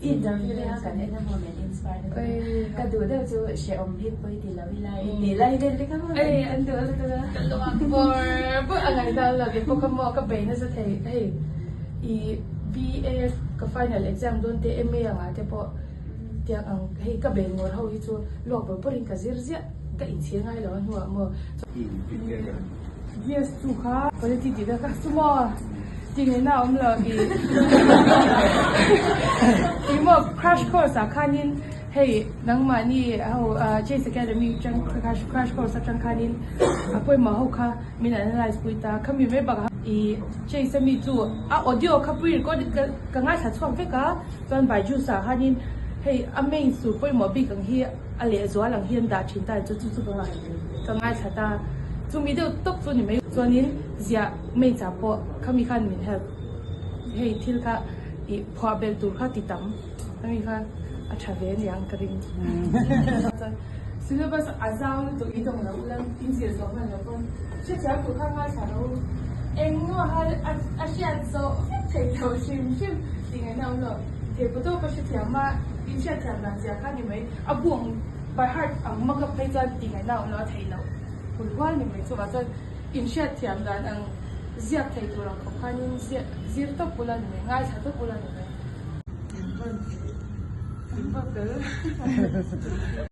Interview te kha kan en a maw min inspire na te ka duh deuh chu hrehawm hi pawi ti lo ila i tih lai vel te kha maw Ei an duh lutuk a. Ka luak bawr bawr a ngaihdan lo kei pawh kha maw ka bei nasa thei hei i BA ka final exam dawn te MA ang ah te pawh tiang ang hei ka bei ngawr ho hi chu luak bawr bawr in ka zir ziah ka inchhir ngai lo a hnuah maw. Yes chu kha quality tih vel kha chu maw tih ngaihna a awm lo i i maw crash course ah khanin hei nangmahni ho Chase Academy atang crash crash course atang khanin a pawimawh ho kha min analyse pui ta khami mai bakah i Chase ami chu a audio kha pre recorded ka ka ngaithla chhuak vek a chuan Byju's ah khanin hei a main tur pawimawh bik ang hi A lehzual ang hian dah thin ta chu chu chu ka ngai ka ngaithla ta. Chumi deuh tawp chu ni mai. Chuanin ziah mates ah pawh khami khan min help hei thil kha ih phuah belh tur kha ti tam khami kha a tha ve aniang ka ring. Chuan syllabus a zau lutuk i dawng lo ula in zir zawh hman lo pawn hrethiam tur kha ngaithla lo eng maw a a hriat zawh vek theih loh hrim hrim tih ngaihna a awm lo. Theipaw tawpa hrethiam a in hriatthiam dan zia kha ni mai. A buang by heart ang mak a phei chuan tih ngaihna awm lo a theih loh hul hual ni mai. Chuvah chuan in hriatthiam dan ang ziak thei tur ang khawp khanin ziak zir tawp ula ni mai, ngaithla tawp ula ni mai. An va fel.